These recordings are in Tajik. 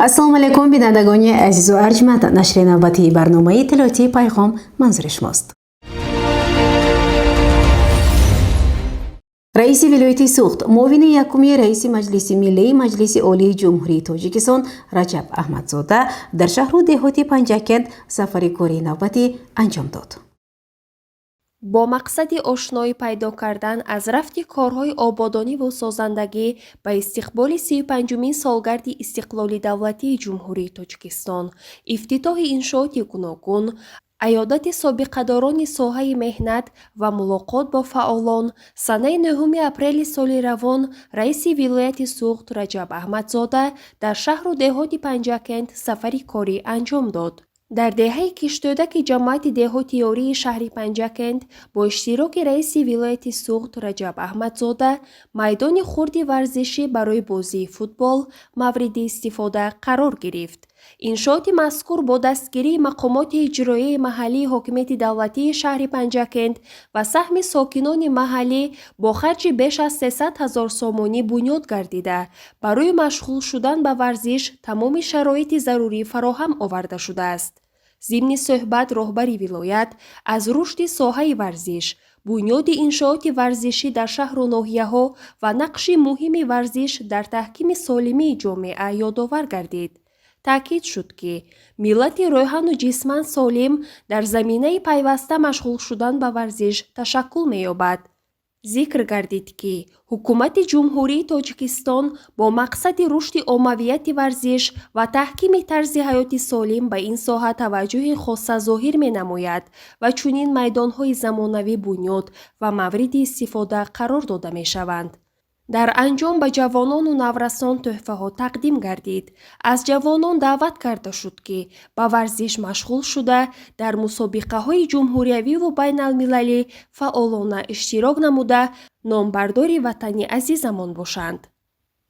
Ассалому алайкум, бинандагони азизу арҷманд. Нашри навбатии барномаи иттилоотии «Пайғом» манзури шумост. Раиси вилояти Суғд, муовини якуми раиси Маҷлиси Миллии Маҷлиси Олии Ҷумҳурии Тоҷикистон Раҷаб Аҳмадзода дар шаҳру деҳоти Панҷакент сафари кории навбатӣ анҷом дод. Бо мақсади ошноӣ пайдо кардан аз рафти корҳои ободониву созандагӣ ба истиқболи 35-умин солгарди истиқлоли давлатии Ҷумҳурии Тоҷикистон, ифтитоҳи иншооти гуногун, аёдати собиқадорони соҳаи меҳнат ва мулоқот бо фаъолон, санаи 9 апрели соли равон раиси вилояти Суғд Раҷаб Аҳмадзода дар шаҳру деҳоти Панҷакент сафари корӣ анҷом дод. Дар деҳаи Киштӯдаки ҷамоати деҳоти Ёрии шаҳри Панҷакент бо иштироки раиси вилояти Суғд Раҷаб Аҳмадзода майдони хурди варзишӣ барои бозии футбол мавриди истифода қарор гирифт. Иншооти мазкур бо дастгирии мақомоти иҷроияи маҳаллии ҳокимияти давлатии шаҳри Панҷакент ва саҳми сокинони маҳаллӣ бо харҷи беш аз 300 ҳазор сомонӣ бунёд гардида, барои машғул шудан ба варзиш тамоми шароити зарурӣ фароҳам оварда шудааст. Зимни суҳбат роҳбари вилоят аз рушди соҳаи варзиш, бунёди иншооти варзишӣ дар шаҳру ноҳияҳо ва нақши муҳими варзиш дар таҳкими солимии ҷомеа ёдовар гардид. Таъкид шуд, ки миллати рӯҳану ҷисман солим дар заминаи пайваста машғул шудан ба варзиш ташаккул меёбад. Зикр гардид, ки Ҳукумати Ҷумҳурии Тоҷикистон бо мақсади рушди оммавияти варзиш ва таҳкими тарзи ҳаёти солим ба ин соҳа таваҷҷӯҳи хоса зоҳир менамояд ва чунин майдонҳои замонавӣ бунёд ва мавриди истифода қарор дода мешаванд. Дар анҷом ба ҷавонону наврасон тӯҳфаҳо тақдим гардид. Аз ҷавонон даъват карда шуд, ки ба варзиш машғул шуда, дар мусобиқаҳои ҷумҳуриявиву байналмилалӣ фаъолона иштирок намуда, номбардори ватани азизамон бошанд.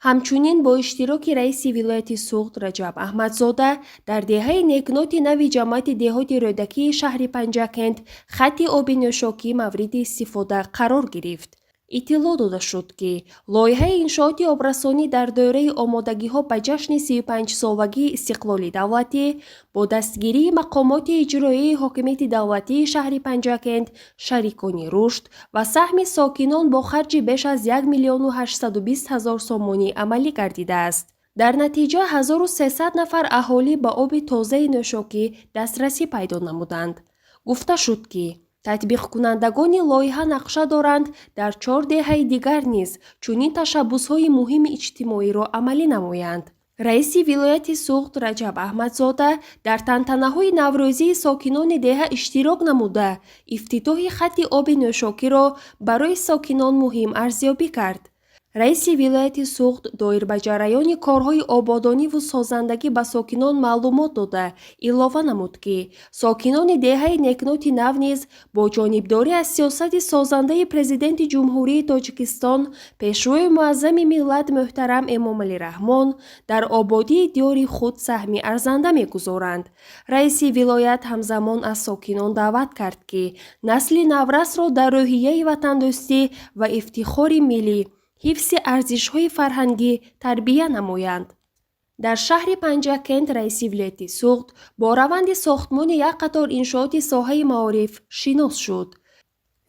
Ҳамчунин бо иштироки раиси вилояти Суғд Раҷаб Аҳмадзода дар деҳаи Некноти нави ҷамоати деҳоти Рӯдакии шаҳри Панҷакент хатти оби нӯшокӣ мавриди истифода қарор гирифт. Иттилоъ дода шуд, ки лоиҳаи иншооти обрасонӣ дар доираи омодагиҳо ба ҷашни 35-солагии истиқлоли давлатӣ бо дастгирии мақомоти иҷроияи ҳокимияти давлатии шаҳри Панҷакент, шарикони рушд ва саҳми сокинон бо харҷи беш аз 1 миллиону 820 ҳазор сомонӣ амалӣ гардидааст. Дар натиҷа 1300 нафар аҳолӣ ба оби тозаи нӯшокӣ дастрасӣ пайдо намуданд. Гуфта шуд, ки татбиқкунандагони лоиҳа нақша доранд дар чор деҳаи дигар низ чунин ташаббусҳои муҳими иҷтимоиро амалӣ намоянд. Раиси вилояти Суғд Раҷаб Аҳмадзода дар тантанаҳои наврӯзии сокинони деҳа иштирок намуда, ифтитоҳи хатти оби нӯшокиро барои сокинон муҳим арзёбӣ кард. Раиси вилояти Суғд доир ба ҷараёни корҳои ободониву созандагӣ ба сокинон маълумот дода, илова намуд, ки сокинони деҳаи Некноти нав низ бо ҷонибдорӣ аз сиёсати созандаи Президенти Ҷумҳурии Тоҷикистон, Пешвои Муаззами миллат муҳтарам Эмомалӣ Раҳмон дар ободии диёри худ саҳми арзанда мегузоранд. Раиси вилоят ҳамзамон аз сокинон даъват кард, ки насли наврасро дар рӯҳияи ватандӯстӣ ва ифтихори миллӣ, ҳифзи арзишҳои фарҳангӣ тарбия намоянд. Дар шаҳри Панҷакент раиси вилояти Суғд бо раванди сохтмони як қатор иншооти соҳаи маориф шинос шуд.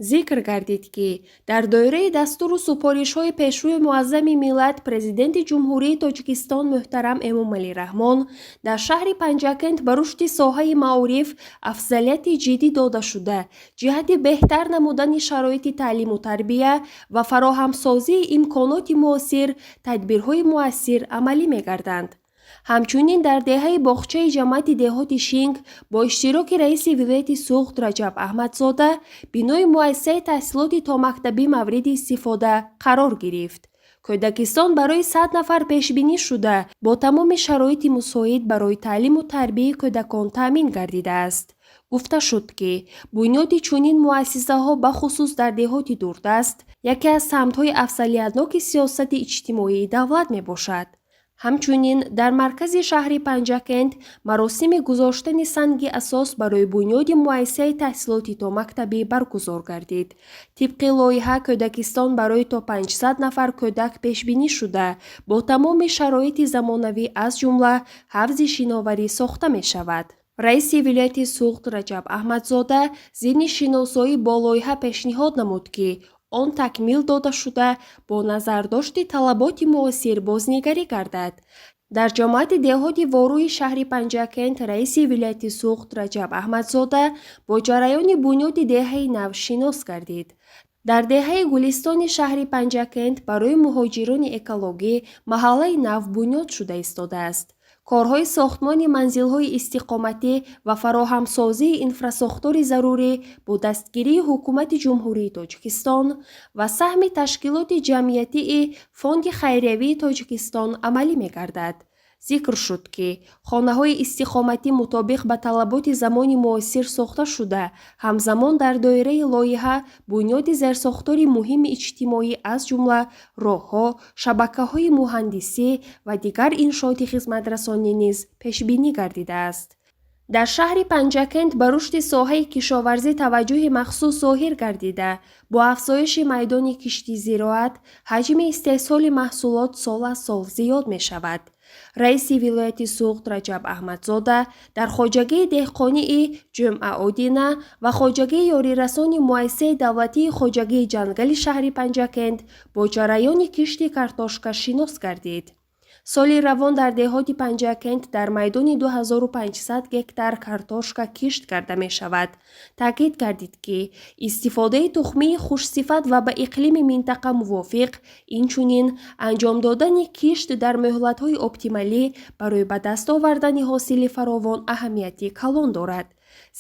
Зикр гардид, ки дар доираи дастуру супоришҳои Пешвои Муаззами миллат, Президенти Ҷумҳурии Тоҷикистон муҳтарам Эмомалӣ Раҳмон дар шаҳри Панҷакент ба рушди соҳаи маориф афзалияти ҷиддӣ дода шуда, ҷиҳати беҳтар намудани шароити таълиму тарбия ва фароҳамсозии имконоти муосир тадбирҳои муассир амалӣ мегарданд. Ҳамчунин дар деҳаи Боғчаи ҷамоати деҳоти Шинг бо иштироки раиси вилояти Суғд Раҷаб Аҳмадзода бинои муассисаи таҳсилоти томактабӣ мавриди истифода қарор гирифт. Кӯдакистон барои 100 нафар пешбинӣ шуда, бо тамоми шароити мусоид барои таълиму тарбияи кӯдакон таъмин гардидааст. Гуфта шуд, ки бунёди чунин муассисаҳо, бахусус дар деҳоти дурдаст, яке аз самтҳои афзалиятноки сиёсати иҷтимоии давлат мебошад. Ҳамчунин дар маркази шаҳри Панҷакент маросими гузоштани санги асос барои бунёди муассисаи таҳсилоти томактабӣ баргузор гардид. Тибқи лоиҳа, кӯдакистон барои то 500 нафар кӯдак пешбинӣ шуда, бо тамоми шароити замонавӣ, аз ҷумла ҳавзи шиноварӣ сохта мешавад. Раиси вилояти Суғд Раҷаб Аҳмадзода зимни шиносоӣ бо лоиҳа пешниҳод намуд, ки он такмил дода шуда, бо назардошти талаботи муосир бознигарӣ гардад. Дар ҷамоати деҳоти Ворӯҳи шаҳри Панҷакент раиси вилояти Суғд Раҷаб Аҳмадзода бо ҷараёни бунёди деҳаи нав шинос гардид. Дар деҳаи Гулистони шаҳри Панҷакент барои муҳоҷирони экологӣ маҳаллаи нав бунёд шуда истодааст. Корҳои сохтмони манзилҳои истиқоматӣ ва фароҳамсозии инфрасохтори зарурӣ бо дастгирии Ҳукумати Ҷумҳурии Тоҷикистон ва саҳми ташкилоти ҷамъиятии Фонди хайриявии Тоҷикистон амалӣ мегардад. Зикр шуд, ки хонаҳои истиқоматӣ мутобиқ ба талаботи замони муосир сохта шуда, ҳамзамон дар доираи лоиҳа бунёди зерсохтори муҳими иҷтимоӣ, аз ҷумла роҳҳо, шабакаҳои муҳандисӣ ва дигар иншооти хизматрасонӣ низ пешбинӣ гардидааст. Дар шаҳри Панҷакент ба рушди соҳаи кишоварзӣ таваҷҷӯҳи махсус зоҳир гардида, бо афзоиши майдони кишти зироат, ҳаҷми истеҳсоли маҳсулот сол аз сол зиёд мешавад. Раиси вилояти Суғд Раҷаб Аҳмадзода дар хоҷагии деҳқонии Ҷумъаодина ва хоҷагии ёрирасони муассисаи давлатии хоҷагии ҷангали шаҳри Панҷакент бо ҷараёни кишти картошка шинос гардид. Соли равон дар деҳоти Панҷакент дар майдони 2500 гектар картошка кишт карда мешавад. Таъкид гардид, ки истифодаи тухмии хушсифат ва ба иқлими минтақа мувофиқ, инчунин анҷом додани кишт дар муҳлатҳои оптималӣ барои ба даст овардани ҳосили фаровон аҳамияти калон дорад.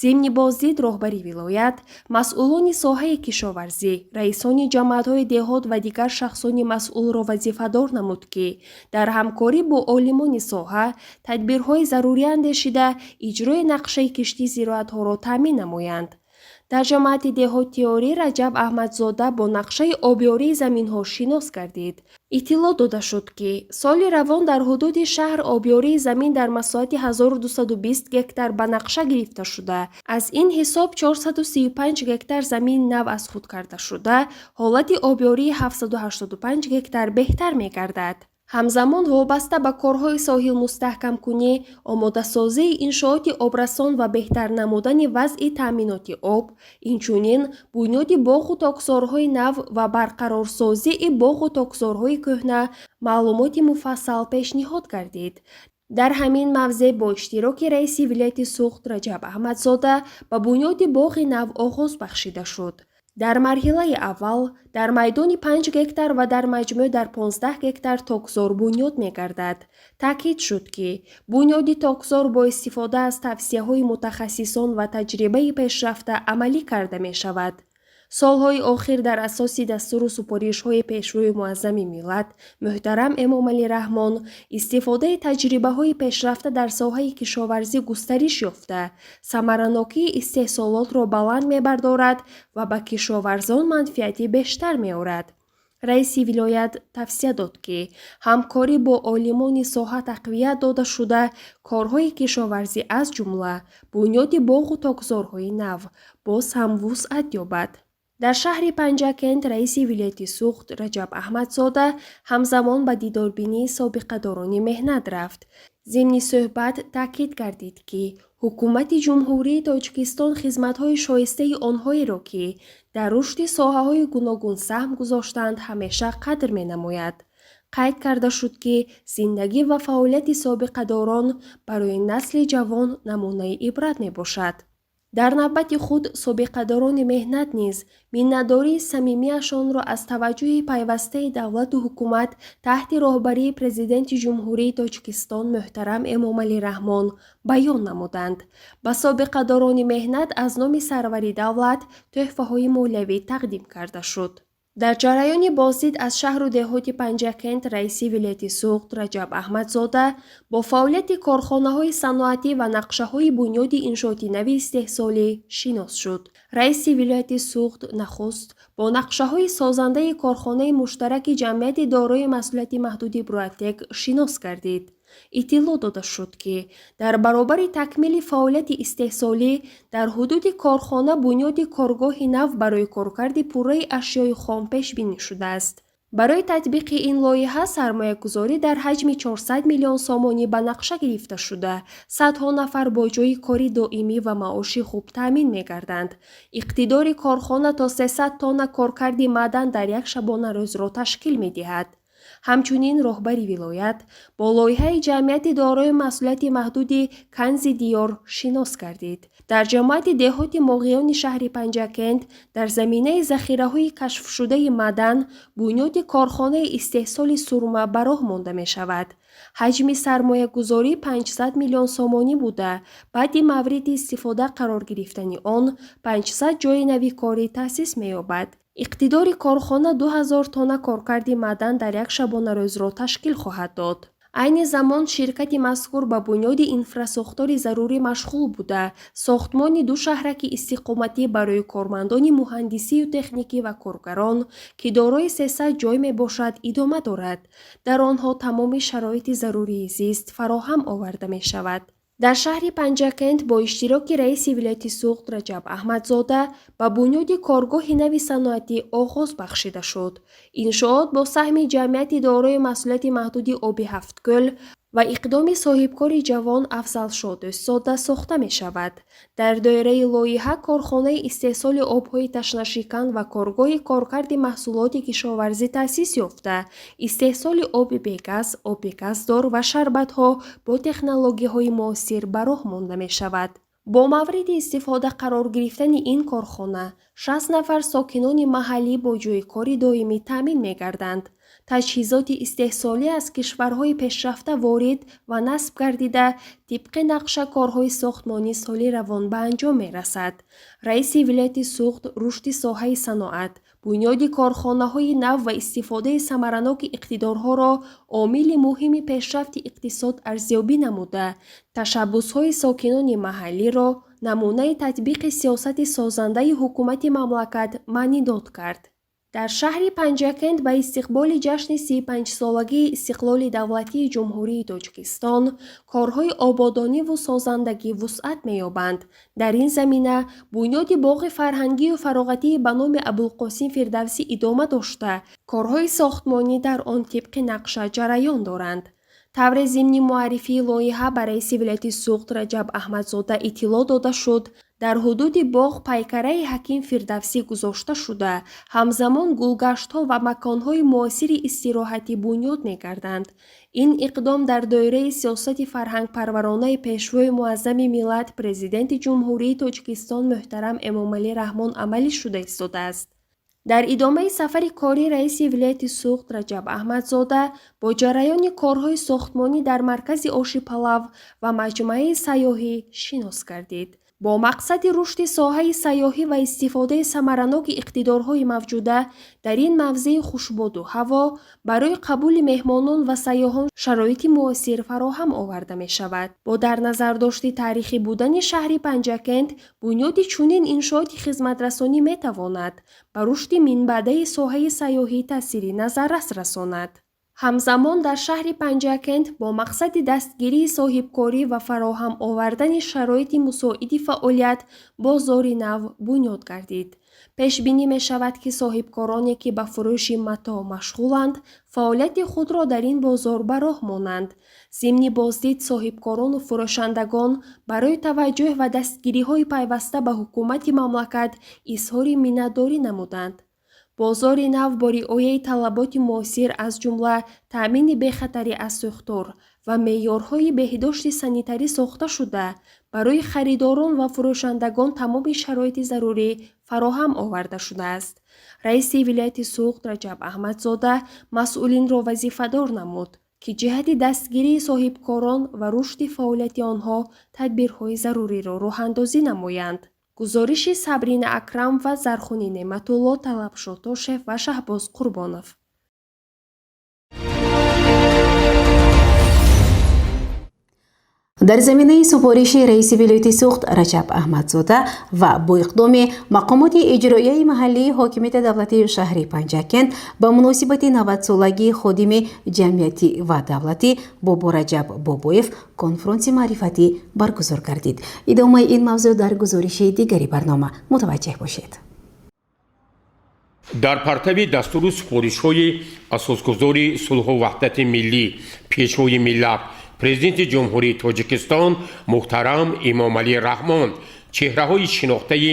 Зимни боздид роҳбари вилоят, масъулони соҳаи кишоварзӣ, раисони ҷамоатҳои деҳот ва дигар шахсони масъулро вазифадор намуд, ки дар ҳамкорӣ бо олимони соҳа тадбирҳои зарурӣ андешида, иҷрои нақшаи кишти зироатҳоро таъмин намоянд. Дар ҷамоати деҳоти Ёрӣ Раҷаб Аҳмадзода бо нақшаи обёрии заминҳо шинос гардид. Иттилоъ дода шуд, ки соли равон дар ҳудуди шаҳр обёрии замин дар масоҳати 1220 гектар ба нақша гирифта шуда, аз ин ҳисоб 435 гектар замин нав аз худ карда шуда, ҳолати обёрии 785 гектар беҳтар мегардад. Ҳамзамон вобаста ба корҳои соҳилмустаҳкамкунӣ, омодасозии иншооти обрасон ва беҳтар намудани вазъи таъминоти об, инчунин бунёди боғу токзорҳои нав ва барқарорсозии боғу токзорҳои кӯҳна маълумоти муфассал пешниҳод гардид. Дар ҳамин мавзеъ бо иштироки раиси вилояти Суғд Раҷаб Аҳмадзода ба бунёди боғи нав оғоз бахшида шуд. Дар марҳилаи аввал дар майдони 5 гектар ва дар маҷмӯъ дар 15 гектар токзор бунёд мегардад. Таъкид шуд, ки бунёди токзор бо истифода аз тавсияҳои мутахассисон ва таҷрибаи пешрафта амалӣ карда мешавад. Солҳои охир дар асоси дастуру супоришҳои Пешвои муаззами миллат муҳтарам Эмомалӣ Раҳмон истифодаи таҷрибаҳои пешрафта дар соҳаи кишоварзӣ густариш ёфта, самаранокии истеҳсолотро баланд мебардорад ва ба кишоварзон манфиати бештар меорад. Раиси вилоят тавсия дод, ки ҳамкорӣ бо олимони соҳа тақвият дода шуда, корҳои кишоварзӣ, аз ҷумла бунёди боғу токзорҳои нав боз ҳам вусъат ёбад. Дар шаҳри Панҷакент раиси вилояти Суғд Раҷаб Аҳмадзода ҳамзамон ба дидорбинии собиқадорони меҳнат рафт. Зимни суҳбат таъкид гардид, ки Ҳукумати Ҷумҳурии Тоҷикистон хизматҳои шоистаи онҳоеро, ки дар рушди соҳаҳои гуногун саҳм гузоштаанд, ҳамеша қадр менамояд. Қайд карда шуд, ки зиндагӣ ва фаъолияти собиқадорон барои насли ҷавон намунаи ибрат мебошад. Дар навбати худ собиқадорони меҳнат низ миннатдории самимиашонро аз таваҷҷӯҳи пайвастаи давлату ҳукумат таҳти роҳбарии Президенти Ҷумҳурии Тоҷикистон муҳтарам Эмомалӣ Раҳмон баён намуданд. Ба собиқадорони меҳнат аз номи сарвари давлат тӯҳфаҳои молиявӣ тақдим карда шуд. Дар ҷараёни боздид аз шаҳру деҳоти Панҷакент раиси вилояти Суғд Раҷаб Аҳмадзода бо фаъолияти корхонаҳои саноатӣ ва нақшаҳои бунёди иншооти нави истеҳсолӣ шинос шуд. Раиси вилояти Суғд нахуст бо нақшаҳои созандаи корхонаи муштараки ҷамъияти дорои масъулияти маҳдуди Бруатек шинос гардид. Иттилоъ дода шуд, ки дар баробари такмили фаъолияти истеҳсолӣ дар ҳудуди корхона бунёди коргоҳи нав барои коркарди пурраи ашёи хом пешбинӣ шудааст. Барои татбиқи ин лоиҳа сармоягузорӣ дар ҳаҷми 400 миллион сомонӣ ба нақша гирифта шуда, садҳо нафар бо ҷойи кори доимӣ ва маоши хуб таъмин мегарданд. Иқтидори корхона то 300 тонна коркарди маъдан дар як шабонарӯзро ташкил медиҳад. Ҳамчунин роҳбари вилоят бо лоиҳаи ҷамъияти дорои масъулияти маҳдуди Канзи Диёр шинос гардид. Дар ҷамоати деҳоти Моғиёни шаҳри Панҷакент дар заминаи захираҳои кашфшудаи маъдан бунёди корхонаи истеҳсоли сурма ба роҳ монда мешавад. Ҳаҷми сармоягузорӣ 500 миллион сомонӣ буда, баъди мавриди истифода қарор гирифтани он 500 ҷойи нави корӣ таъсис меёбад. Иқтидори корхона 2000 тонна коркарди маъдан дар як шабонарӯзро ташкил хоҳад дод. Айни замон ширкати мазкур ба бунёди инфрасохтори зарурӣ машғул буда, сохтмони ду шаҳраки истиқоматӣ барои кормандони муҳандисию техникӣ ва коргарон, ки дорои 300 ҷой мебошад, идома дорад. Дар онҳо тамоми шароити зарурии зист фароҳам оварда мешавад. Дар шаҳри Панҷакент бо иштироки раиси вилояти Суғд Раҷаб Аҳмадзода ба бунёди коргоҳи нави саноатӣ оғоз бахшида шуд. Иншоот бо саҳми ҷамъияти дорои масъулияти маҳдуди Оби Ҳафткӯл ва иқдоми соҳибкори ҷавон Афзалшо Дӯстзода сохта мешавад. Дар доираи лоиҳа корхонаи истеҳсоли обҳои ташнашикан ва коргоҳи коркарди маҳсулоти кишоварзӣ таъсис ёфта, истеҳсоли оби бегаз, оби газдор ва шарбатҳо бо технологияҳои муосир ба роҳ монда мешавад. Бо мавриди истифода қарор гирифтани ин корхона 60 нафар сокинони маҳаллӣ бо ҷойи кори доимӣ таъмин мегарданд. Таҷҳизоти истеҳсолӣ аз кишварҳои пешрафта ворид ва насб гардида, тибқи нақша корҳои сохтмонӣ соли равон ба анҷом мерасад. Раиси вилояти Суғд рушди соҳаи саноат, бунёди корхонаҳои нав ва истифодаи самараноки иқтидорҳоро омили муҳими пешрафти иқтисод арзёбӣ намуда, ташаббусҳои сокинони маҳаллиро намунаи татбиқи сиёсати созандаи ҳукумати мамлакат маънидод кард. Дар шаҳри Панҷакент ба истиқболи ҷашни 35-солагии истиқлоли давлатии Ҷумҳурии Тоҷикистон корҳои ободониву созандагӣ вусъат меёбанд. Дар ин замина бунёди боғи фарҳангию фароғатии ба номи Абулқосим Фирдавсӣ идома дошта, корҳои сохтмонӣ дар он тибқи нақша ҷараён доранд. Тавре зимни муаррифии лоиҳа ба раиси вилояти Суғд Раҷаб Аҳмадзода иттилоъ дода шуд, дар ҳудуди боғ пайкараи ҳаким Фирдавсӣ гузошта шуда, ҳамзамон гулгаштҳо ва маконҳои муосири истироҳатӣ бунёд мегарданд. Ин иқдом дар доираи сиёсати фарҳангпарваронаи Пешвои муаззами миллат, Президенти Ҷумҳурии Тоҷикистон муҳтарам Эмомалӣ Раҳмон амалӣ шуда истодааст. Дар идомаи сафари корӣ раиси вилояти Суғд Раҷаб Аҳмадзода бо ҷараёни корҳои сохтмонӣ дар маркази оши палав ва маҷмӯаи сайёҳӣ шинос гардид. Бо мақсади рушди соҳаи сайёҳӣ ва истифодаи самараноки иқтидорҳои мавҷуда дар ин мавзеи хушбоду ҳаво барои қабули меҳмонон ва сайёҳон шароити муосир фароҳам оварда мешавад. Бо дар назардошти таърихӣ будани шаҳри Панҷакент, бунёди чунин иншооти хизматрасонӣ метавонад ба рушди минбаъдаи соҳаи сайёҳӣ таъсири назаррас расонад. Ҳамзамон дар шаҳри Панҷакент бо мақсади дастгирии соҳибкорӣ ва фароҳам овардани шароити мусоиди фаъолият бозори нав бунёд гардид. Пешбинӣ мешавад, ки соҳибкороне, ки ба фурӯши матоъ машғуланд, фаъолияти худро дар ин бозор ба роҳ монанд. Зимни боздид соҳибкорону фурӯшандагон барои таваҷҷӯҳ ва дастгириҳои пайваста ба ҳукумати мамлакат изҳори миннатдорӣ намуданд. Бозори нав бо риояи талаботи муосир, аз ҷумла таъмини бехатарӣ аз сӯхтор ва меъёрҳои беҳдошти санитарӣ сохта шуда, барои харидорон ва фурӯшандагон тамоми шароити зарурӣ фароҳам оварда шудааст. Раиси вилояти Суғд Раҷаб Аҳмадзода масъулинро вазифадор намуд, ки ҷиҳати дастгирии соҳибкорон ва рушди фаъолияти онҳо тадбирҳои заруриро роҳандозӣ намоянд. Гузориши Сабрина Акрам ва Зархуни Неъматулло, Талабшо Тошев ва Шаҳбоз Қурбонов. Дар заминаи супориши раиси вилояти Суғд Раҷаб Аҳмадзода ва бо иқдоми мақомоти иҷроияи маҳаллии ҳокимияти давлатии шаҳри Панҷакент ба муносибати 90-солагии ходими ҷамъиятӣ ва давлатӣ Бобораҷаб Бобоев конфронси маърифатӣ баргузор гардид. Идомаи ин мавзӯъ дар гузориши дигари барнома мутаваҷҷеҳ бошед. Дар партави дастуру супоришҳои асосгузори сулҳу ваҳдати миллӣ, Пешвои миллат, Президенти Ҷумҳурии Тоҷикистон муҳтарам Эмомалӣ Раҳмон, чеҳраҳои шинохтаи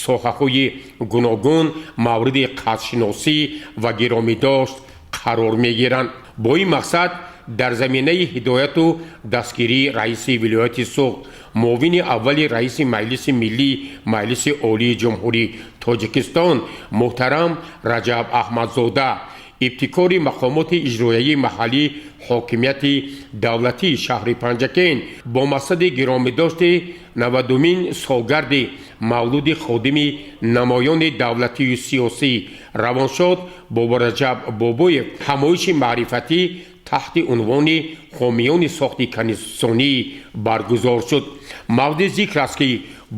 соҳаҳои гуногун мавриди қадршиносӣ ва гиромидошт қарор мегиранд. Бо ин мақсад дар заминаи ҳидояту дастгирии раиси вилояти Суғд, муовини аввали раиси Маҷлиси миллӣ Маҷлиси Олии Ҷумҳурии Тоҷикистон муҳтарам Раҷаб Аҳмадзода, ибтикори мақомоти иҷроияи маҳаллии ҳокимияти давлатии шаҳри Панҷакент бо мақсади гиромидошти 90-умин солгарди мавлуди ходими намоёни давлатию сиёсӣ равоншод Бобораҷаб Бобоев ҳамоиши маърифатӣ таҳти унвони «Ҳомиёни сохти конститутсионӣ» баргузор шуд. Мавриди зикр аст, ки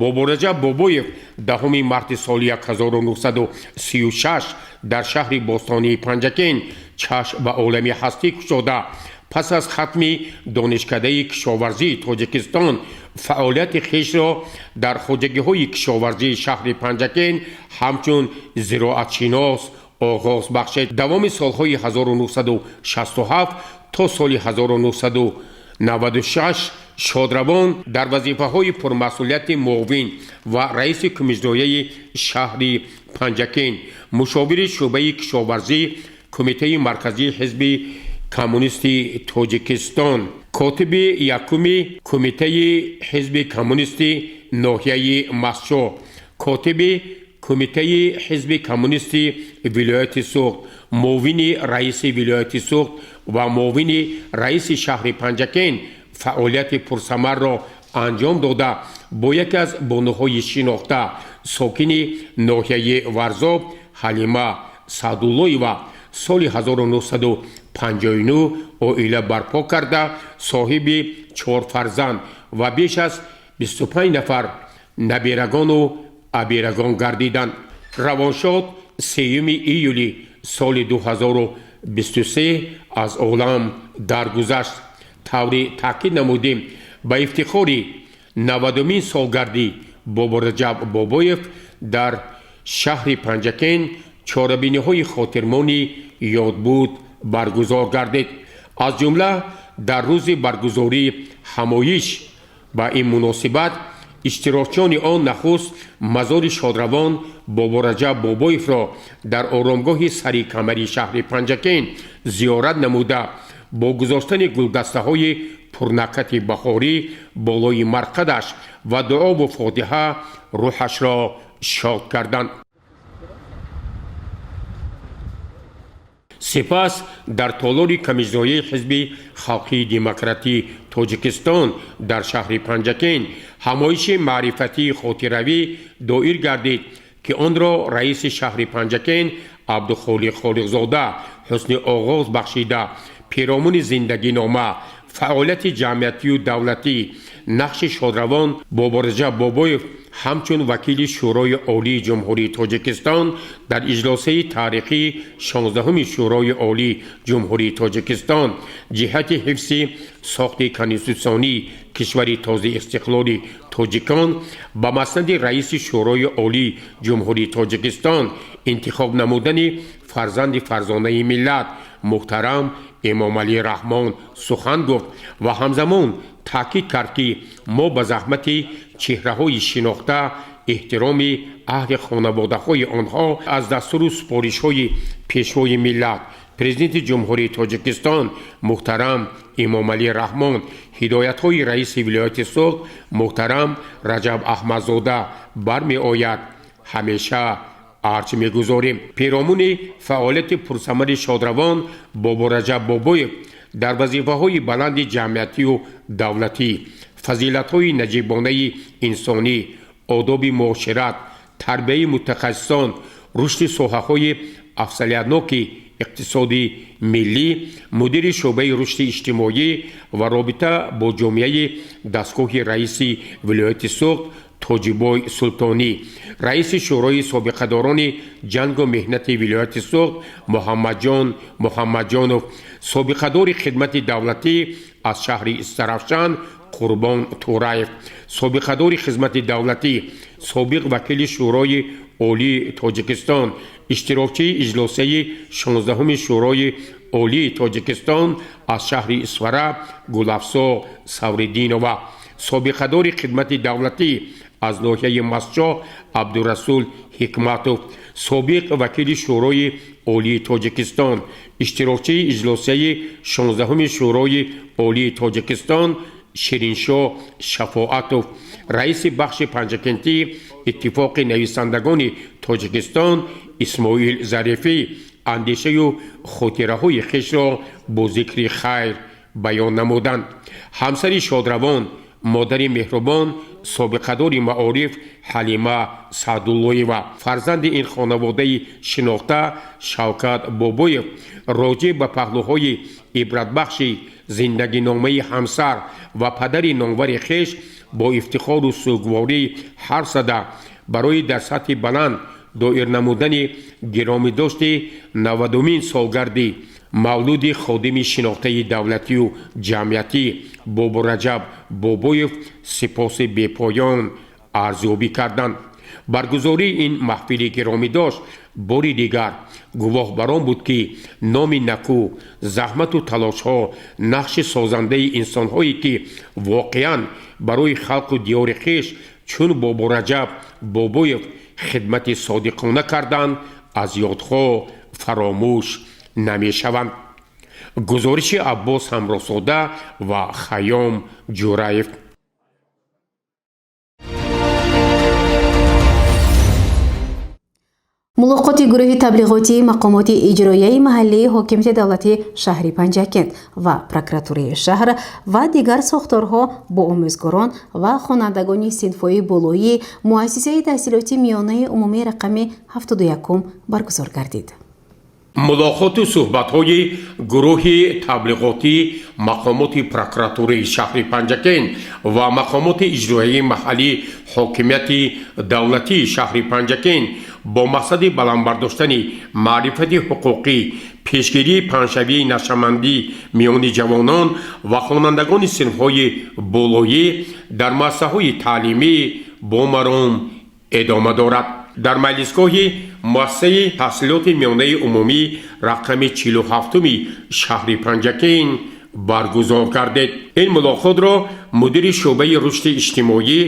Бобораҷаб Бобоев 10 марти соли 1936 дар шаҳри бостонии Панҷакент чашм ба олами ҳастӣ кушода, пас аз хатми Донишкадаи кишоварзии Тоҷикистон фаъолияти хешро дар хоҷагиҳои кишоварзии шаҳри Панҷакент ҳамчун зироатшинос оғоз бахшид. Давоми солҳои 1967 то соли 1996 шодравон дар вазифаҳои пурмасъулияти муовин ва раиси кумиҷроияи шаҳри Панҷакент, мушовири шӯъбаи кишоварзӣ Кумитаи марказии Ҳизби коммунисти Тоҷикистон, котиби якуми Кумитаи Ҳизби коммунисти ноҳияи Мастчоҳ, котиби Кумитаи Ҳизби коммунисти вилояти Суғд, муовини раиси вилояти Суғд ва муовини раиси шаҳри Панҷакент фаъолияти пурсамарро анҷом дода, бо яке аз бонуҳои шинохта, сокини ноҳияи Варзоб Ҳалима Саъдуллоева соли 1959 оила барпо карда, соҳиби чор фарзанд ва беш аз 25 нафар наберагону аберагон гардиданд. Равоншод 3 июли соли 2023 аз олам даргузашт. Таври таъкид намудем, ба ифтихори 90-умин солгарди Бобораҷаб Бобоев дар шаҳри Панҷакент чорабиниҳои хотирмони ёдбуд баргузор гардид. Аз ҷумла дар рӯзи баргузории ҳамоиш ба ин муносибат иштирокчиёни он нахуст мазори шодравон Бобораҷаб Бобоевро дар оромгоҳи сари камари шаҳри Панҷакент зиёрат намуда, бо гузоштани гулдастаҳои пурнакати баҳорӣ болои марқадаш ва дуову фотиҳа рӯҳашро шод карданд. Сипас дар толори камиҷроияи Ҳизби халқии демократии Тоҷикистон дар шаҳри Панҷакент ҳамоиши маърифатии хотиравӣ доир гардид, ки онро раиси шаҳри Панҷакент Абдухолиқ Холиқзода ҳусни оғоз бахшида, пиромуни зиндагинома, фаъолияти ҷамъиятию давлатӣ, нақши шодравон Бобораҷаб Бобоев ҳамчун вакили Шӯрои Олии Ҷумҳурии Тоҷикистон дар иҷлосаи таърихии 16-уми Шӯрои Олии Ҷумҳурии Тоҷикистон ҷиҳати ҳифзи сохти конститутсионии кишвари тозаистиқлоли тоҷикон ба маснади раиси Шӯрои Олии Ҷумҳурии Тоҷикистон интихоб намудани фарзанди фарзонаи миллат муҳтарам Эмомалӣ Раҳмон сухан гуфт ва ҳамзамон таъкид кард, ки мо ба заҳмати чеҳраҳои шинохта, эҳтироми аҳли хонаводаҳои онҳо аз дастуру супоришҳои Пешвои миллат, Президенти Ҷумҳурии Тоҷикистон муҳтарам Эмомалӣ Раҳмон, ҳидоятҳои раиси вилояти Суғд муҳтарам Раҷаб Аҳмадзода бармеояд, ҳамеша арҷ мегузорем. Пиромуни фаъолияти пурсамари шодравон Бобораҷаб Бобоев дар вазифаҳои баланди ҷамъиятию давлатӣ, фазилатҳои наҷибонаи инсонӣ, одоби муошират, тарбияи мутахассисон, рушди соҳаҳои афзалиятноки иқтисоди миллӣ, мудири шӯъбаи рушди иҷтимоӣ ва робита бо ҷомеаи дастгоҳи раиси вилояти Суғд Тоҷибой Султонӣ, раиси Шӯрои собиқадорони ҷангу меҳнати вилояти Суғд Муҳаммадҷон Муҳаммадҷонов, собиқадори хидмати давлатӣ аз шаҳри Истаравшан Қурбон Тураев, собиқадори хизмати давлатӣ, собиқ вакили Шӯрои Олии Тоҷикистон, иштирокчии иҷлосияи 16-уми Шӯрои Олии Тоҷикистон аз шаҳри Исфара Гулафсо Савриддинова, собиқадори хидмати давлатӣ аз ноҳияи Мастчоҳ Абдурасул Ҳикматов, собиқ вакили Шӯрои Олии Тоҷикистон, иштирокчии иҷлосияи 16-уми Шӯрои Олии Тоҷикистон Шириншоҳ Шафоатов, раиси бахши Панҷакентӣ Иттифоқи нависандагони Тоҷикистон Исмоил Зарифӣ андешаю хотираҳои хешро бо зикри хайр баён намуданд. Ҳамсари шодравон, модари меҳрубон, собиқадори маориф Ҳалима Саъдуллоева, фарзанди ин хонаводаи шинохта Шавкат Бобоев роҷеъ ба паҳлӯҳои ибратбахши зиндагиномаи ҳамсар ва падари номвари хеш бо ифтихору сӯгворӣ ҳарф зада, барои дар сатҳи баланд доир намудани гиромидошти 90-умин солгарди мавлуди ходими шинохтаи давлатию ҷамъиятӣ Бобораҷаб Бобоев сипоси бепоён арзёбӣ карданд. Баргузории ин маҳфили гиромидошт бори дигар гувоҳ бар он буд, ки номи накӯ, заҳмату талошҳо, нақши созандаи инсонҳое, ки воқеан барои халқу диёри хеш чун Бобораҷаб Бобоев хидмати содиқона карданд, аз ёдҳо фаромӯш намешаванд. Гузориши Аббос Ҳамроҳзода ва Хайём Ҷураев. Мулоқоти гурӯҳи таблиғотии мақомоти иҷроияи маҳаллии ҳокимияти давлатии шаҳри Панҷакент ва прокуратураи шаҳр ва дигар сохторҳо бо омӯзгорон ва хонандагони синфҳои болоии муассисаи таҳсилоти миёнаи умумии рақами 71 баргузор гардид. Мулоқоту суҳбатҳои гурӯҳи таблиғотии мақомоти прокуратураи шаҳри Панҷакент ва мақомоти иҷроияи маҳаллии ҳокимияти давлатии шаҳри Панҷакент бо мақсади баланд бардоштани маърифати ҳуқуқӣ, пешгирии паҳншавии нашъамандӣ миёни ҷавонон ва хонандагони синфҳои болоӣ дар муассисаҳои таълимӣ бо маром эдома дорад. Дар маҷлисгоҳи муассисаи таҳсилоти миёнаи умумӣ рақами 47-уми шаҳри Панҷакент баргузор гардид. Ин мулоқотро мудири шӯъбаи рушди иҷтимоӣ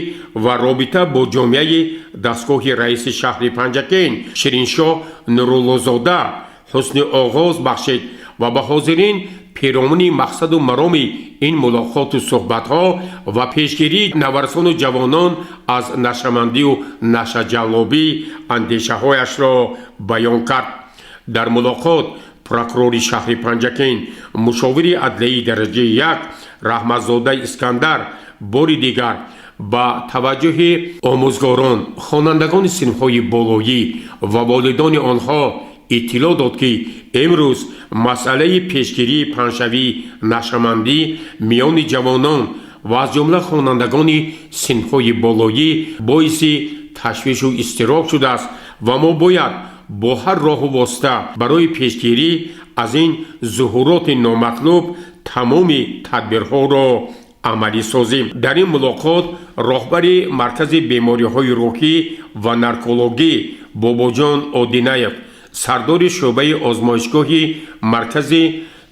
ва робита бо ҷомеаи дастгоҳи раиси шаҳри Панҷакент Шириншоҳ Нуруллозода ҳусни оғоз бахшид ва ба ҳозирин пиромуни мақсаду мароми ин мулоқоту суҳбатҳо ва пешгирии наврасону ҷавонон аз нашъамандию нашъаҷаллобӣ андешаҳояшро баён кард. Дар мулоқот прокурори шаҳри Панҷакент, мушовири адлияи дараҷаи як Раҳматзода Искандар бори дигар ба таваҷҷӯҳи омӯзгорон, хонандагони синфҳои болоӣ ва волидони онҳо иттилоъ дод, ки имрӯз масъалаи пешгирии паҳншавии нашъамандӣ миёни ҷавонон ва аз ҷумла хонандагони синфҳои болоӣ боиси ташвишу изтироб шудааст ва мо бояд бо ҳар роҳу восита барои пешгирӣ аз ин зуҳуроти номатлуб тамоми тадбирҳоро амалӣ созем. Дар ин мулоқот роҳбари маркази бемориҳои рӯҳӣ ва наркологӣ Бобоҷон Одинаев, сардори шӯъбаи озмоишгоҳи маркази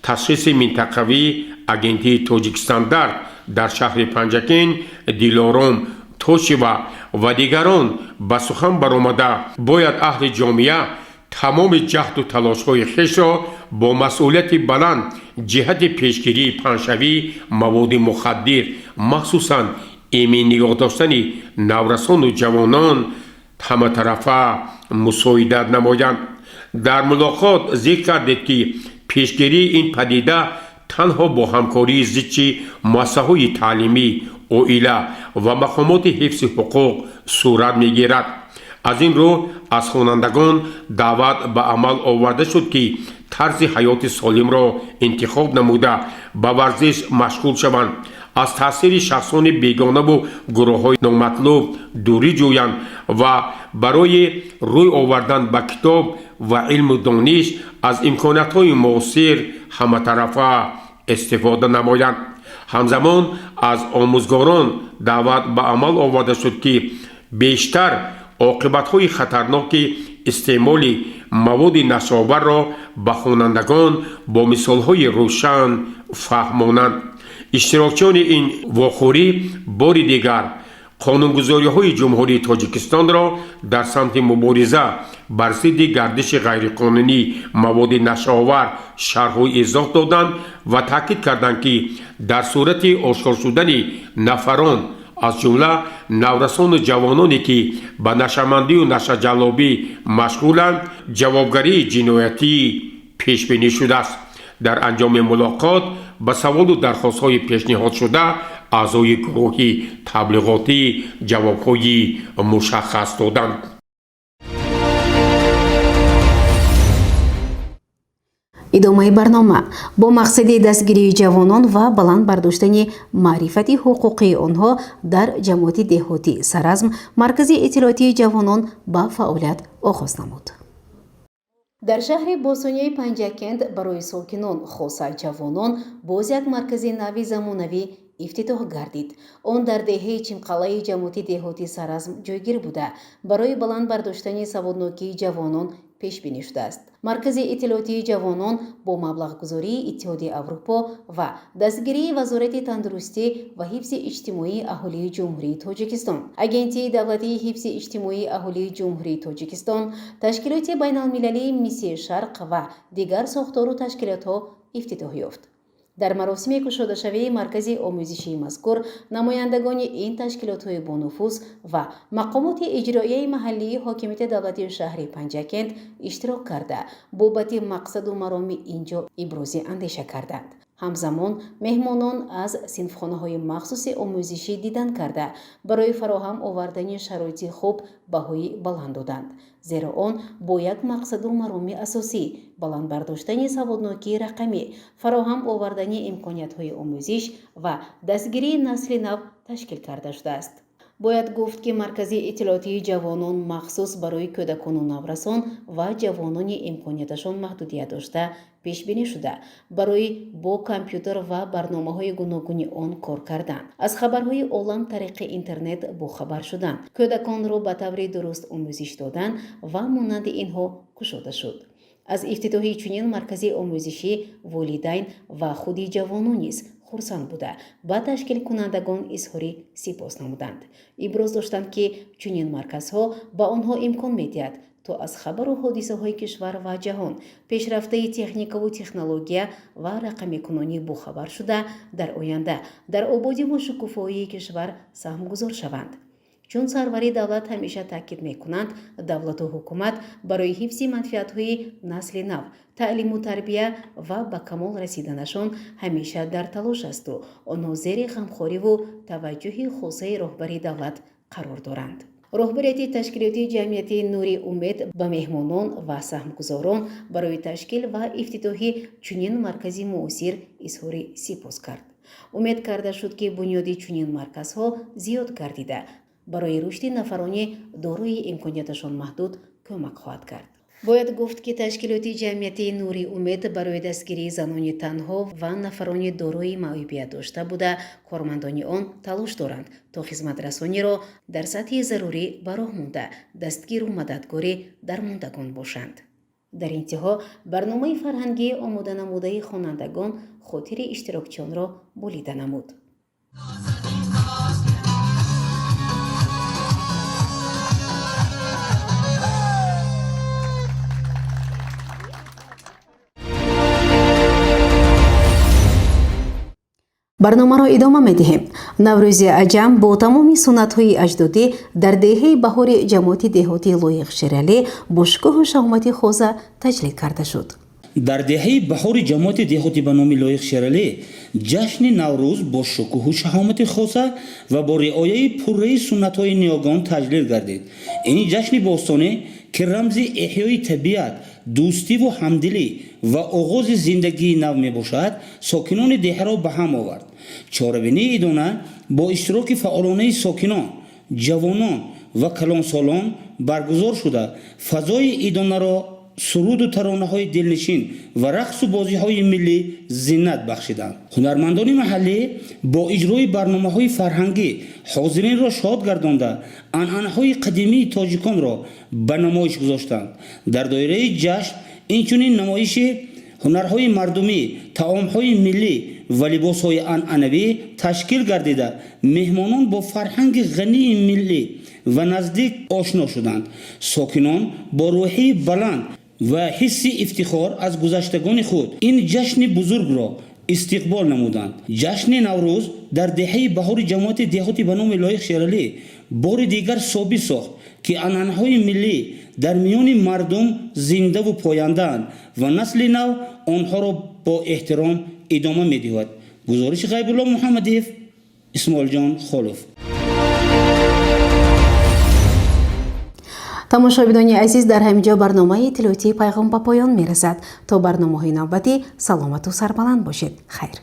ташхиси минтақавии агентии Тоҷикстандарт дар шаҳри Панҷакент Дилором Тошева ва дигарон ба сухан баромада, бояд аҳли ҷомеа тамоми ҷаҳду талошҳои хешро бо масъулияти баланд ҷиҳати пешгирии паҳншавии маводи мухаддир, махсусан эмин нигоҳ доштани наврасону ҷавонон, ҳаматарафа мусоидат намоянд. Дар мулоқот зикр кардед, ки пешгирии ин падида Танҳо бо ҳамкории зичи муассисаҳои таълимӣ, оила ва мақомоти ҳифзи ҳуқуқ сурат мегирад. Аз ин рӯ аз хонандагон даъват ба амал оварда шуд, ки тарзи ҳаёти солимро интихоб намуда, ба варзиш машғул шаванд, аз таъсири шахсони бегонаву гурӯҳҳои номатлуб дурӣ ҷӯянд ва барои рӯй овардан ба китоб ва илму дониш аз имкониятҳои муосир ҳаматарафа истифода намоянд. Ҳамзамон аз омӯзгорон даъват ба амал оварда шуд, ки бештар оқибатҳои хатарноки истеъмоли маводи нашъаоварро ба хонандагон бо мисолҳои рӯшан фаҳмонанд. Иштирокчиёни ин вохӯрӣ бори дигар қонунгузориҳои Ҷумҳурии Тоҷикистонро дар самти мубориза бар зидди гардиши ғайриқонунии маводи нашъаовар шарҳу изоҳ доданд ва таъкид карданд, ки дар сурати ошкор шудани нафарон, аз ҷумла наврасону ҷавононе, ки ба нашъамандию нашъаҷаллобӣ машғуланд, ҷавобгарии ҷиноятӣ пешбинӣ шудааст. Дар анҷоми мулоқот ба саволу дархостҳои пешниҳодшуда аъзои гурӯҳи таблиғотӣ ҷавобҳои мушаххас доданд. Идомаи барнома. Бо мақсади дастгирии ҷавонон ва баланд бардоштани маърифати ҳуқуқии онҳо дар ҷамоати деҳотӣ Саразм маркази иттилоотии ҷавонон ба фаъолият оғоз намуд. Дар шаҳри бостонияи Панҷакент барои сокинон, хоса ҷавонон, боз як маркази нави замонавӣ ифтитоҳ гардид. Он дар деҳаи Чимқалаи ҷамоати деҳоти Саразм ҷойгир буда, барои баланд бардоштани саводнокии ҷавонон пешбинӣ шудааст. Маркази иттилоотии ҷавонон бо маблағгузории Иттиҳоди Аврупо ва дастгирии Вазорати тандурустӣ ва ҳифзи иҷтимоии аҳолии Ҷумҳурии Тоҷикистон, Агентии давлатии ҳифзи иҷтимоии аҳолии Ҷумҳурии Тоҷикистон, ташкилоти байналмилалии Миссияи Шарқ ва дигар сохтору ташкилотҳо ифтитоҳ ёфт. Дар маросими кушодашавии маркази омӯзишии мазкур намояндагони ин ташкилотҳои бонуфуз ва мақомоти иҷроияи маҳаллии ҳокимияти давлатии шаҳри Панҷакент иштирок карда, бобати мақсаду мароми ин ҷо ибрози андеша карданд. Ҳамзамон меҳмонон аз синфхонаҳои махсуси омӯзишӣ дидан карда, барои фароҳам овардани шароити хуб баҳои баланд доданд, зеро он бо як мақсаду мароми асосӣ: баланд бардоштани саводнокии рақамӣ, фароҳам овардани имкониятҳои омӯзиш ва дастгирии насли нав ташкил карда шудааст. Бояд гуфт, ки маркази иттилоотии ҷавонон махсус барои кӯдакону наврасон ва ҷавонони имконияташон маҳдудият дошта пешбинӣ шуда, барои бо компютер ва барномаҳои гуногуни он кор кардан, аз хабарҳои олам тариқи интернет бохабар шудан, кӯдаконро ба таври дуруст омӯзиш додан ва монанди инҳо кушода шуд. Аз ифтитоҳи чунин маркази омӯзишӣ волидайн ва худи ҷавонон низ хурсанд буда, ба ташкилкунандагон изҳори сипос намуданд. Иброз доштанд, ки чунин марказҳо ба онҳо имкон медиҳад, то аз хабару ҳодисаҳои кишвар ва ҷаҳон, пешрафтаи техникаву технология ва рақамикунонӣ бохабар шуда, дар оянда дар ободиву шукуфоии кишвар саҳмгузор шаванд. Чун сарвари давлат ҳамеша таъкид мекунанд, давлату ҳукумат барои ҳифзи манфиатҳои насли нав, таълиму тарбия ва ба камол расиданашон ҳамеша дар талош асту онҳо зери ғамхориву таваҷҷӯҳи хосаи роҳбари давлат қарор доранд. Роҳбарияти ташкилоти ҷамъиятии Нури Умед ба меҳмонон ва саҳмгузорон барои ташкил ва ифтитоҳи чунин маркази муосир изҳори сипос кард. Умед карда шуд, ки бунёди чунин марказҳо зиёд гардида, барои рушди нафарони дорои имконияташон маҳдуд кӯмак хоҳад кард. Бояд гуфт, ки ташкилоти ҷамъиятии Нури Умед барои дастгирии занони танҳо ва нафарони дорои маъюбият дошта буда, кормандони он талош доранд, то хизматрасониро дар сатҳи зарурӣ ба роҳ монда, дастгиру мададгори дармондагон бошанд. Дар интиҳо барномаи фарҳангии омоданамудаи хонандагон хотири иштирокчиёнро болида намуд. Барномаро идома медиҳем. Наврӯзи аҷам бо тамоми суннатҳои аҷдодӣ дар деҳаи Баҳори ҷамоати деҳоти Лоиқ Шералӣ бо шукӯҳу шаҳомати хоса таҷлил карда шуд. Дар деҳаи Баҳори ҷамоати деҳоти ба номи Лоиқ Шералӣ ҷашни Наврӯз бо шукӯҳу шаҳомати хоса ва бо риояи пурраи суннатҳои ниёгон таҷлил гардид. Ин ҷашни бостонӣ, ки рамзи эҳёи табиат, дӯстиву ҳамдилӣ ва оғози зиндагии нав мебошад, сокинони деҳаро ба ҳам овард. Чорабинии идона бо иштироки фаъолонаи сокинон, ҷавонон ва калонсолон баргузор шуда, фазои идонаро суруду таронаҳои дилнишин ва рақсу бозиҳои миллӣ зинат бахшиданд. Ҳунармандони маҳаллӣ бо иҷрои барномаҳои фарҳангӣ ҳозиринро шод гардонда, анъанаҳои қадимии тоҷиконро ба намоиш гузоштанд. Дар доираи ҷашн инчунин намоиши ҳунарҳои мардумӣ, таомҳои миллӣ ва либосҳои анъанавӣ ташкил гардида, меҳмонон бо фарҳанги ғании миллӣ ва наздик ошно шуданд. Сокинон бо рӯҳияи баланд ва ҳисси ифтихор аз гузаштагони худ ин ҷашни бузургро истиқбол намуданд. Ҷашни Наврӯз дар деҳаи Баҳори ҷамоати деҳоти ба номи Лоиқ Шералӣ бори дигар собит сохт, ки анъанаҳои миллӣ дар миёни мардум зиндаву пояндаанд ва насли нав онҳоро бо эҳтиром идома медиҳад. Гузориши Ғайбулло Муҳаммадиев, Исмоилҷон Холов. Тамошобинони азиз, дар ҳамин ҷо барномаи иттилоотии «Пайғом» ба поён мерасад. То барномаҳои навбатӣ саломату сарбаланд бошед. Хайр.